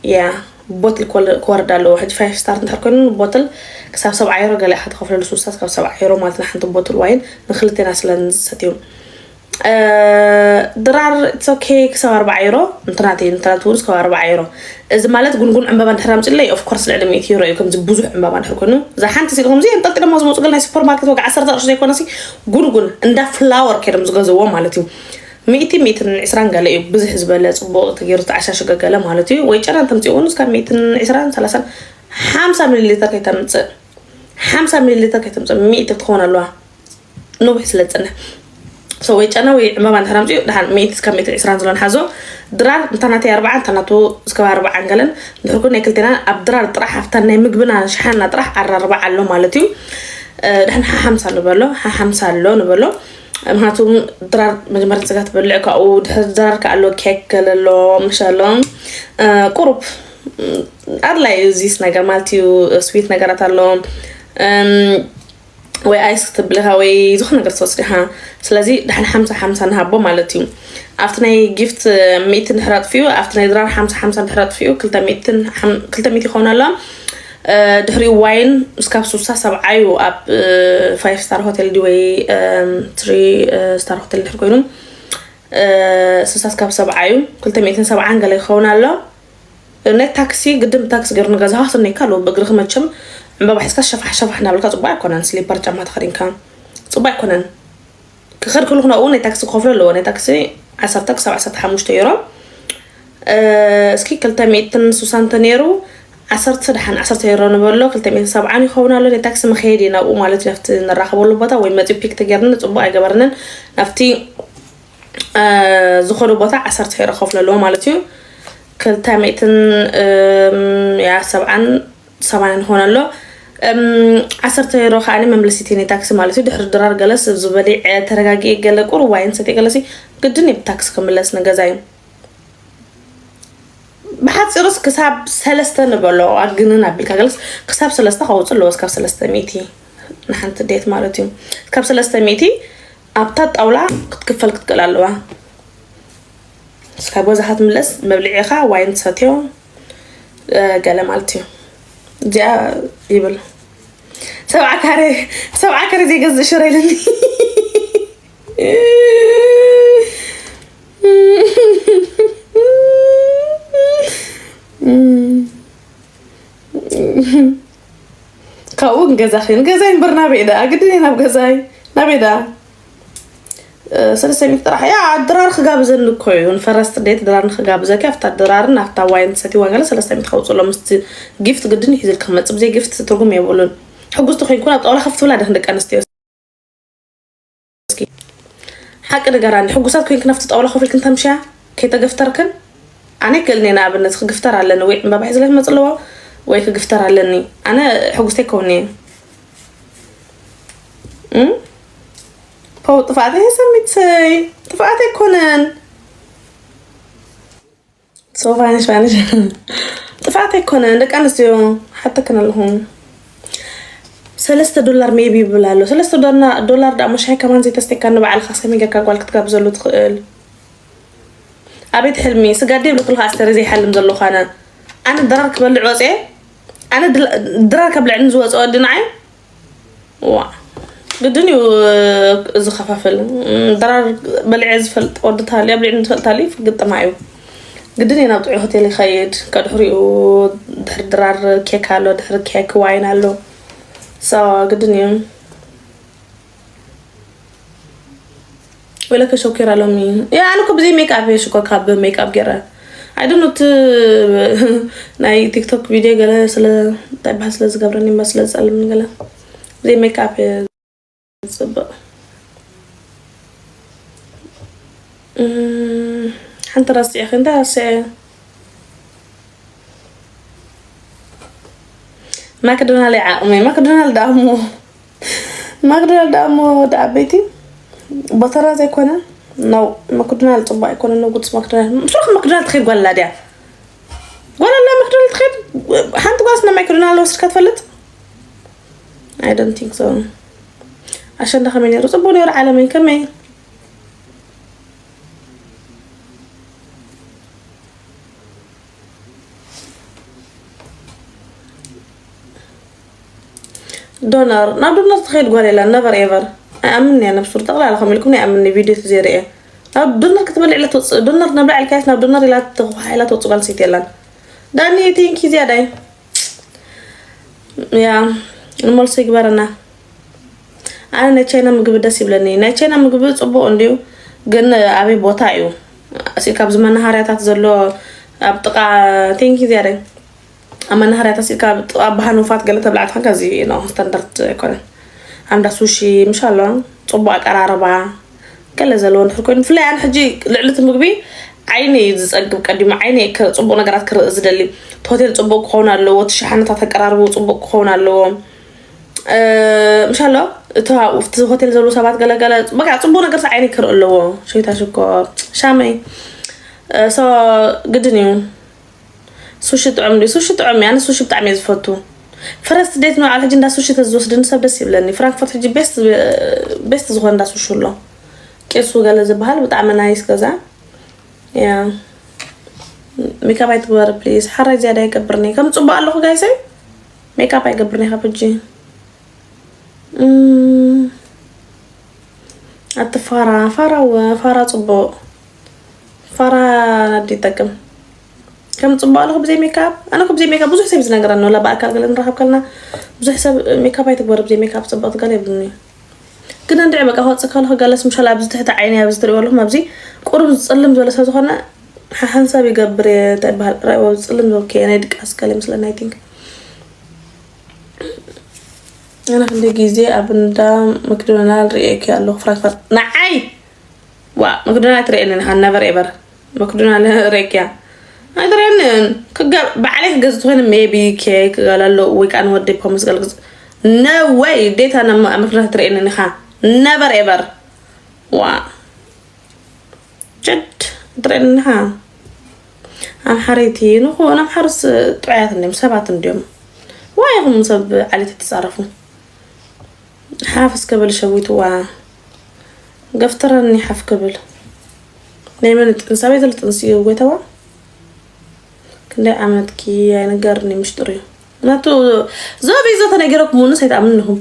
ያ፣ ቦትል ክወል- ክወርድ ኣለዎ። ሕጂ ፋይቭ ስታር እንድሕር ኮይኑ፣ ቦትል ክሳብ ሰብዓ ዩሮ ገለ ኢኻ ትኸፍለሉ። ሱሳ ክሳብ ሰብዓ ዩሮ ማለት ንሓንቲ ቦትል ዋይን ንክልቴና ስለ ንሰትዮም። ድራር ኦኬ፣ ክሳብ ኣርባዓ ዩሮ። እንትናት እንትናት እውን ክሳብ ኣርባዓ ዩሮ። እዚ ማለት ጉንጉን ዕምባባ እንድሕር ኣምፅለይ ኦፍኮርስ ልዕሊ ሚእቲ ዩሮ እዩ። ከምዚ ብዙሕ ዕምባባ እንድሕር ኮይኑ፣ እዛ ሓንቲ ሲል ከምዚ እንጠልጢሎሞ ዝመፁ ገለ ናይ ሱፐርማርኬት ዋጋ ዓሰርተ ቅርሺ ዘይኮነሲ፣ ጉንጉን እንዳ ፍላወር ከይዶም ዝገዝዎ ማለት እዩ። ሚእቲ ሚእትን ዕስራን ገለ እዩ። ብዝሕ ዝበለ ፅቡቕ ተገይሩ ተዓሻሽገ ገለ ማለት እዩ። ወይ ጨና እንተምፅኡ እውን እስካብ ሚእትን ዕስራን ሰላሳን ሓምሳ ሚሊ ሊተር ከይተምፅእ፣ ሓምሳ ሚሊ ሊተር ከይተምፅእ፣ ሚእቲ ክትኸውን ኣለዋ። ነዊሕ ስለ ዝፀንሕ። ሶ ወይ ጨና ወይ ዕምባባ እንድሕር ኣምፅኡ፣ ደሓን ሚእቲ እስካብ ሚእትን ዕስራን ዘሎ ንሓዞ። ድራር እንታ ናተይ ኣርባዓ፣ እንታ ናቱ እስካብ ኣርባዓን ገለን። እንድሕር ኩን ናይ ክልቴና ኣብ ድራር ጥራሕ፣ ኣብታ ናይ ምግብና ሸሓና ጥራሕ ኣራርባዓ ኣሎ ማለት እዩ። ደሕን ሓሓምሳ ንበሎ፣ ሓሓምሳ ኣሎ ንበሎ። ምክንያቱ ድራር መጀመርያ ስጋ ትበልዕ ካብኡ፣ ድሕሪ ድራር ከኣ ኣሎ ኬክ ገለ ኣሎ፣ ምሽ ኣሎ። ቁሩብ ኣድላይ እዩ እዚስ ነገር ማለት እዩ። ስዊት ነገራት ኣሎ። ወይ ኣይስ ክትብልኻ ወይ ዝኾነ ነገር ትወስድ ኢኻ። ስለዚ ደሓን ሓምሳ ሓምሳ ንሃቦ ማለት እዩ። ኣብቲ ናይ ጊፍት ሚእቲ እንድሕር ኣጥፊኡ፣ ኣብቲ ናይ ድራር ሓምሳ ሓምሳ እንድሕር ኣጥፊኡ፣ ክልተ ሚእትን ሓም- ክልተ ሚእቲ ይኸውን ኣሎ። ድሕሪኡ ዋይን እስካብ ሱሳ ሰብዓ እዩ። ኣብ ፋይቭ ስታር ሆቴል ድዩ ወይ ትሪ ስታር ሆቴል ድሕር ኮይኑ፣ ሱሳ እስካብ ሰብዓ እዩ። ክልተ ሚእትን ሰብዓን ገለ ይኸውን ኣሎ። ናይ ታክሲ ግድን ብታክሲ ገይሩ ንገዛኻ ክስነካ ኣለዎ። ብእግርኺ መቸም ዕምባባ ሒዝካ ሸፋሕ ሸፋሕ እናበልካ ፅቡቅ ኣይኮነን። ስሊፐር ጫማ ተኸዲንካ ፅቡቅ ኣይኮነን። ክኸድ ከለኹ ናብኡ ናይ ታክሲ ክኸፍሎ ኣለዎ። ናይ ታክሲ ዓሰርተ ክሳብ ዓሰርተ ሓሙሽተ ዩሮ። እስኪ ክልተ ሚእትን ሱሳን ተነይሩ ዓሰርተ ደሓን ዓሰርተ ዩሮ ንበሎ። ክልተ ሚእትን ሰብዓን ይኸውን ኣሎ። ናይ ታክሲ መኸየዲ ናብኡ ማለት እዩ፣ ናብቲ ንራኸበሉ ቦታ ወይ መፂኡ ፒክ ተገይርኒ ፅቡቅ ኣይገበርንን። ናብቲ ዝኸዶ ቦታ ዓሰርተ ሄሮ ከፍሎ ኣለዎ ማለት እዩ። ክልተ ሚእትን ያ ሰብዓን ሰማንያን ይኾን ኣሎ። ዓሰርተ ሄሮ ከዓኒ መምለሲቲ ናይ ታክሲ ማለት እዩ። ድሕሪ ድራር ገለስ እዚ በሊዐ ተረጋጊኤ ገለ ቁሩብ ዋይን ሰትየ ገለሲ ግድን እዩ ብታክሲ ክምለስ ንገዛ እዩ። ብሓፂሩስ ክሳብ ሰለስተ ንበሎ ኣግንን ኣቢልካ ገለስ ክሳብ ሰለስተ ከውፅእ ኣለዎ። እስካብ ሰለስተ ሚእቲ ንሓንቲ ዴት ማለት እዩ። ካብ ሰለስተ ሚእቲ ኣብታ ጣውላ ክትክፈል ክትክእል ኣለዋ። እስካብ ገዛኻ ትምለስ መብልዒኻ ዋይን ትሰትዮ ገለ ማለት እዩ። እዚኣ ይብል ሰብዓ ካሬ ሰብዓ ካሬ ዘይገዝእ ሽረ ኢልኒ። ካብኡ ንገዛ ኸይኑ ገዛይ እምበር ናበይ ደኣ ግድን እየ ናብ ገዛይ ናበይ ደኣ ሰለስተ ሚእቲ ጥራሕ እያ። ድራር ክጋብዘኒ እኮ እዩ ንፈረስት ዴት ድራር ንክጋብዘኪ ኣብታ ድራርን ኣብታ ዋይን ትሰትይዋ ገለ ሰለስተ ሚእቲ ከውፅሎ ምስቲ ጊፍት ግድን ይሒዝልኪ ክመፅእ ብዘይ ጊፍት ትርጉም የብሉን። ሕጉስቲ ኮይንኩን ኣብ ጣውላ ከፍ ትብላ ደክ ደቂ ኣንስትዮ እስኪ ሓቂ ንገራኒ። ሕጉሳት ኮይንክን ኣብቲ ጣውላ ኮፍ ኢልክን ተምሽያ ከይተገፍተርክን ኣነ ይክእልኒ። ንኣብነት ክግፍተር ኣለኒ ወይ ዕምባባ ሒዝለ ክመፅ ኣለዎ ወይ ክግፍተር ኣለኒ። ኣነ ሕጉስቲ ኣይከውን እየ። ፖው ጥፍኣት ይሰሚት ሰይ ጥፍኣት ኣይኮነን። ሶ ፋኒሽ ፋኒሽ ጥፍኣት ኣይኮነን። ደቂ ኣንስትዮ ሓተክን ኣለኹም። ሰለስተ ዶላር ሜቢ ይብል ኣሎ። ሰለስተ ዶና- ዶላር ዳ መሻይ ከማን ዘይተስተካ ንባዕልካ ከመይ ጌርካ ጓል ክትጋብዘሉ ትኽእል? ኣቤት ሕልሚ ስጋዴ ይብልክልካ ኣስተሪ ዘይሓልም ዘለኹ ኣነ ኣነ ድራር ክበልዕ ወፅኤ ኣነ ድላ- ድራር ከብልዕኒ ዝወፀ ወዲ ንዓይ ዋ ግድን እዩ። እዚ ከፋፍል ድራር በሊዐ ዝፈልጥ ወዲ ተሃልዩ ኣብሊዕኒ ዝፈልጥ ተሃልዩ ግጥማ እዩ። ግድን እዩ ናብ ጥዑይ ሆቴል ይኸይድ። ከድሕሪኡ ድሕሪ ድራር ኬክ ኣሎ፣ ድሕሪ ኬክ ዋይን ኣሎ። ሶ ግድን እዩ። ወለከ ሸኪራ ሎሚ ያ ኣነ እኮ ብዘይ ሜክኣፕ እየ ሽኮር ካብ ሜክኣፕ ገይረ ኣይደኖት ናይ ቲክቶክ ቪድዮ ገለ ስለ እንታይ በሃል ስለ ዝገብረኒ እምበር ስለ ዝፀልምኒ ገለ ብዘይ ሜክኣፕ እየ ዝፅብቕ። እም፣ ሓንቲ ረሲዕኺ እንታይ ረሲዐ ማክዶናል ይዓቕመይ ማክዶናል ደኣሞ ማክዶናል ደኣሞ ወዲ ዓበይቲ ቦተራ ዘይኮነ ነው። ማክዶናል ፅቡቅ ኣይኮነ ነው። ጉድስ ማክዶናል ምስሩክ ማክዶናል ትኸይድ ጓላ ድያ ጓላ ላ ማክዶናል ትኸይድ ሓንቲ ጓስ ና ማክዶናል ወስድካ ትፈልጥ? I don't think so። ኣሸንዳ ከመይ ነይሩ? ፅቡቅ ነይሩ። ዓለመይ ከመይ ዶነር ናብ ዶነር ትኸይድ ጓል የላን። ነቨር ኤቨር ኣይኣምን እያ። ነብሱ ጠቕላላ ከም ኢልኩም ኣይኣምን። ቪድዮ ተዘይርእየ ናብ ዶነር ክትበልዕ ኢላ ትወፅእ፣ ዶነር ነብላ ኢልካስ ናብ ዶነር ኢላ ተኳሓ ኢላ ትወፅእ ጓል ሴት የላን። ዳኒ ቲንኪ ዝያዳይ ያ ንመልሶ ይግበረና። ኣነ ናይ ቻይና ምግቢ ደስ ይብለኒ። ናይ ቻይና ምግቢ ፅቡቅ እንድዩ፣ ግን ኣበይ ቦታ እዩ? እሲ ካብዚ መናሃርያታት ዘሎ ኣብ ጥቃ፣ ቴንኪ ዝያዳይ፣ ኣብ መናሃርያታት እሲ ካብ ጥቃ ባህኖፋት ገለ ተብላዕት ከዚ ነው ስታንዳርድ ኣይኮነን። ኣንዳ ሱሺ ምሻሎ ፅቡቅ ኣቀራርባ ገለ ዘለዎ እንድሕር ኮይኑ፣ ብፍላይ ኣነ ሕጂ ልዕሊ እቲ ምግቢ ዓይነ እዩ ዝፀግብ። ቀዲሙ ዓይነ ፅቡቅ ነገራት ክርኢ ዝደሊ። እቲ ሆቴል ፅቡቅ ክኸውን ኣለዎ። እቲ ሸሓነታት ኣቀራርቡ ፅቡቅ ክኸውን ኣለዎ። ምሻሎ እቲ ኣብቲ ሆቴል ዘለዉ ሰባት ገለገለ በቃ ፅቡቅ ነገር ዓይነ ክርኢ ኣለዎ። ሸይታ ሽኮር ሻመይ ሶ ግድን እዩ። ሱሺ ጥዑም ድዩ? ሱሺ ጥዑም እዩ። ኣነ ሱሺ ብጣዕሚ እየ ዝፈቱ። ፈረስት ዴት ንባዕሉ ሕጂ እንዳ ሱሺ ተዝወስድኒ ሰብ ደስ ይብለኒ። ፍራንክፈርት ሕጂ ቤስት ዝኾነ እንዳ ሱሺ ኣሎ። ቄሱ ገለ ዝበሃል ብጣዕሚ ናይስ ገዛ። ያ ሜካፕ ኣይትግበር ፕሊዝ። ሓራይ ዝያዳ ኣይገብርኒ ከም ፅቡቅ ኣለኹ ጋይሰይ። ሜካፕ ኣይገብርኒ ካብ ሕጂ። እም፣ ኣቲ ፋራ ፋራ ወ ፋራ ፅቡቅ ፋራ ናዲ ይጠቅም። ከም ፅቡቅ ኣለኹ ብዘይ ሜካፕ። ኣነ እኮ ብዘይ ሜካፕ ብዙሕ ሰብ ዝነገረኒ ወላ ብኣካል ገለ ንራኸብ ከልና ብዙሕ ሰብ ሜካፕ ኣይትግበር ብዘይ ሜካፕ ፅብቅቲ ገለ ይብሉኒ። ግን እንድዒ በቃ ክወፅእ ከለኹ ገለስ ምሻል ኣብዚ ትሕቲ ዓይኒ ኣብዚ ትሪእዎ ኣለኹም ኣብዚ ቁሩብ ዝፅልም ዝበለ ሰብ ዝኾነ ሓሓንሳብ ይገብር እየ እንታይ ይበሃል ራእዎ ዝፅልም ዝበልኩ ናይ ድቃስ ገለ ይመስለኒ ኣይ ቲንክ። ኣነ ክንደይ ግዜ ኣብ እንዳ መክዶናል ርእየኪ ኣለኹ ፍራንክፈርት ንዓይ ዋ መክዶናል ትርእየኒ ኢኻ ነቨር ኤቨር። መክዶናል ርእየኪያ ኣይትርእየንን። ክገ ባዕለይ ክገዝ ትኾይነ ሜቢ ኬክ ገለ ኣለዉ ወይ ከዓ ንወደይ ፖምስ ገለ ግዝ ነወይ ዴታ መክዶናል ትርእየንን ኢኻ ነቨር ኤቨር። ዋ ጀድ ትርእየንን ኢኻ። ኣምሓረይቲ ንኹን ኣምሓሩስ ጥዑያት እንዲዮም ሰባት እንዲዮም። ዋይ ኢኹም ሰብ ዓሌት ትፃረፉ። ሓፍ እስከ በል ሸዊትዋ ገፍትረኒ ሓፍ ክብል ናይ መን ጥንሳበይ ዘሎ ጥንሲ እዩ ጎይታዋ። ክንደይ ዓመትኪ ኣይንገርኒ ምሽጥር እዩ ናቱ። ዞቢ ዞ ተነገረኩም ምንስ ኣይትኣምንኹም።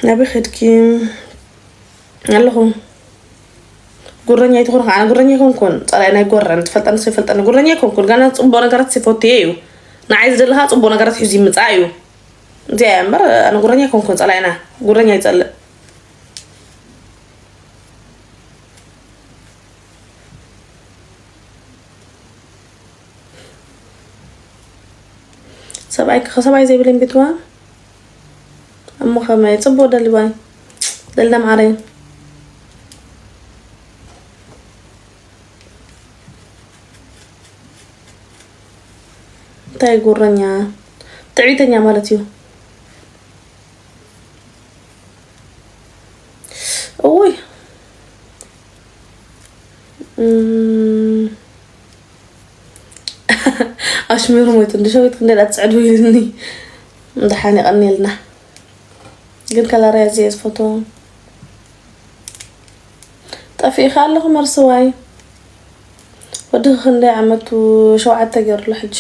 ናበይ ከድኪ ኣለኹ። ጉረኛ ኣይትኾኑ ከዓ ጉረኛ ኣይኮንኩን ፀላኢ ናይ ጎረን ትፈልጠኒ ሰይፈልጠኒ ጉረኛ ኣይኮንኩን ጋና ፅቡቅ ነገራት ሲፎትየ እዩ። ንዓይ ዝደለካ ፅቡቅ ነገራት ሒዙ ይምፃእ እዩ። እዚኣ እያ እምበር ኣነ ጉረኛ ኣይኮንኩን ፀላኢና ጉረኛ ይፀልእ። ሰብኣይ ከ ሰብኣይ ዘይብለኝ ቤትዋ እሞ ከመይ ፅቡቅ ደልዋይ ደልዳ ማዓረይ። እንታይ ጉረኛ ትዕቢተኛ ማለት እዩ። እውይ ኣሽሚሩ ሞይቱ እንዲ ሸዊት ክንደዳ ትፅዕዱ ኢልኒ። እንድሓን ይቐኒልና። ግን ከለር ያዝ ዝፈትዎ ጠፊእካ ኣለኹ መርስዋይ። ወዲ ክንደይ ዓመቱ ሸውዓተ ገይሩሎ ሕጂ።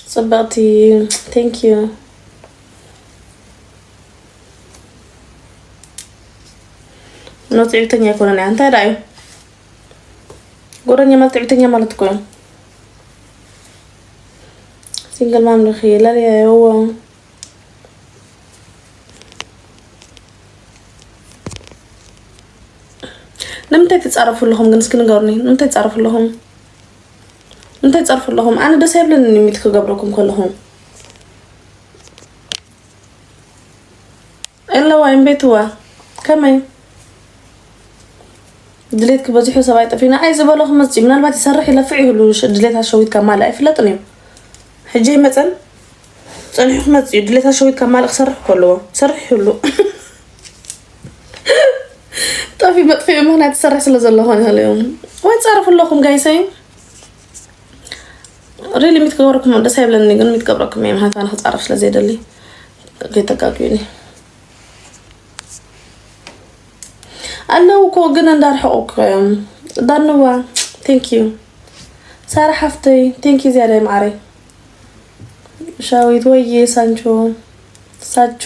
ጽብቕቲ። Thank you። ኖ ትዕቢተኛ ኣይኮነን እያ እንታይ ደኣ እዩ? ጎረኛ ማለት ትዕቢተኛ ማለት እኮ እዩ። ሲንግል ማም ዲኺ ላልያ? እዎ። ንምንታይ ትጻረፉ ኣለኹም ግን እስኪ ንገሩኒ? ንምንታይ ትጻረፉ ኣለኹም? እንታይ ትጻረፉ ኣለኹም? ኣነ ደስ ኣይብለኒ ሚት ክገብረኩም ከለኹም። ኣለዋ እምቤትዋ ከመይ ድሌት ክበዝሑ ሰብኣይ ጠፊኡ ንዓይ ዝበሎ ክመፅእ ምናልባት ይሰርሕ ይለፍዕ ይህሉ ድሌት ኣሸዊት ካብ ማልእ ኣይፍለጥን እዩ። ሕጂ ይመፀን ፀኒሑ ክመፅእ እዩ ድሌት ኣሸዊት ካብ ማልእ ክሰርሕ ከለዎ ሰርሕ ይህሉ። ጠፊ መጥፊኡ ምክንያት ይሰርሕ ስለ ዘሎ ኾን ይኽእል እዩ። ወይ ፃረፉ ኣለኹም ጋይሰይ። ሪሊ ሚት ክገብረኩም ደስ ኣይብለኒ ግን ሚት ክገብረኩም እየ ምክንያቱ ኣነ ክፃረፍ ስለ ዘይደሊ። ከይተጋግዩኒ ኣለዉ እኮ ግን እንዳርሐቁ እኮ እዮም። ዳንዋ Thank you ሳራ ሓፍተይ፣ thank you ዝያዳ ማዓረይ። ሻዊት ወዬ ሳንቾ ሳቾ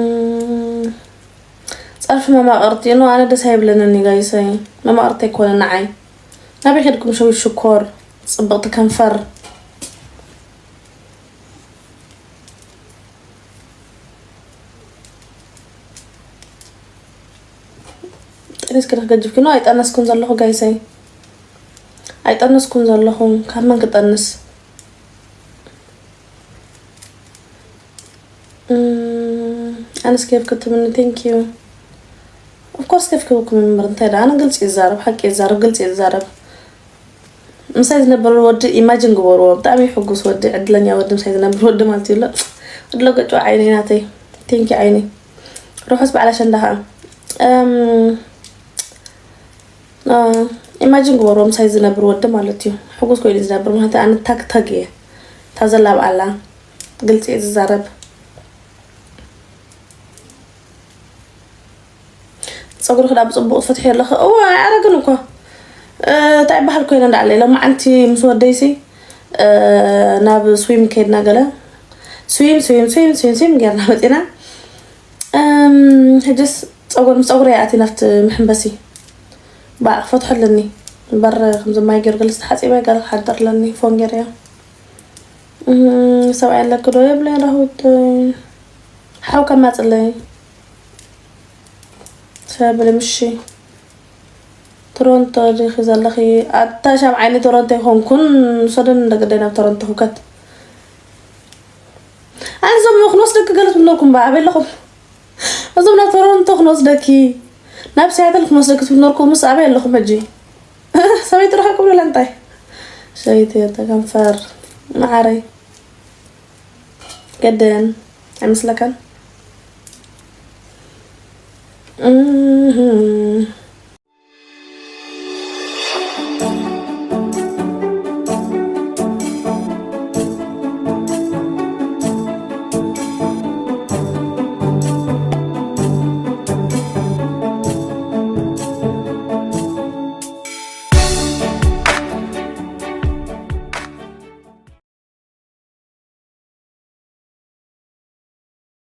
እም፣ ጸርፊ መማቕርቲ ኖ ኣነ ደስ ኣይብለንን እዩ ጋይሰይ። መማቕርቲ ኣይኮነ ንዓይ። ናበይ ከድኩም ሸዊት ሽኮር ጽብቕቲ ከንፈር። ጠኒስ ክደ ገጅፍኪ ኖ ኣይጠነስኩን ዘለኹ ጋይሰይ። ኣይጠነስኩን ዘለኹ ካብ መን ክጠንስ? ኣነስ ኬፍ ክትምኒ thank you። Of course ኬፍ ክብኩም ምበር እንታይ ደኣ ኣነ ግልፂ ይዛረብ ሓቂ ይዛረብ ግልፂ ይዛረብ። ምሳይ ዝነበር ወዲ imagine ግበርዎ ብጣዕሚ ሕጉስ ወዲ ዕድለኛ ወዲ ምሳይ ዝነብር ወዲ ማለት ይሎ። ወድሎ ገጭዋ ዓይነይ ናተይ thank you ዓይነይ። ርሑስ በዓል ኣሸንዳ ከዓ imagine ግበርዎ ምሳይ ዝነብር ወዲ ማለት እዩ። ሕጉስ ኮይኑ ዝነብር ማለት ኣነ ታግ ታግ እየ። ታዘላብ ኣላ ግልፂ እየ ዝዛረብ። ፀጉሪ ክዳ ብፅቡቅ ትፈትሒ ኣለኸ እዋ ኣረግን እኳ እንታይ ይበሃል ኮይነ እንዳዓለ ሎማዓንቲ ምስ ወደይሲ ናብ ስዊም ከይድና ገለ ስዊም ስዊም ስዊም ስዊም ስዊም ጌርና መፂና። ሕጅስ ፀጉር ምስ ፀጉሪ ይኣቲ ናብቲ መሕንበሲ ባዕ ክፈትሖ ኣለኒ። በር ከምዚ ማይ ገይሩ ገለ ዝተሓፂበ ገለ ክሓደር ኣለኒ ፎን ገይረዮ። ሰብኣይ ኣለኪ ዶ የብለይ ራሁት ሓው ከማፅለይ ሰብለ ምሺ። ቶሮንቶ ዲኺ ዘለኺ ኣታ ሻብ ዓይኒ ቶሮንቶ ይኮንኩን። ሰደን እንደገደ ናብ ቶሮንቶ ሁከት ኣንዞም ክንወስደኪ ገለት ምነኩም ኣበይ ኣለኹም? እዞም ናብ ቶሮንቶ ክንወስደኪ ናብ ሲያትል ክንወስደኪ ትብል ኖርኩም ምስ ኣበይ ኣለኹም ሕጂ? ሰበይቲ ረኸብኩም ዶላ እንታይ ሰበይቲ ተከንፈር መዓረይ ገደን ኣይመስለካን? እህ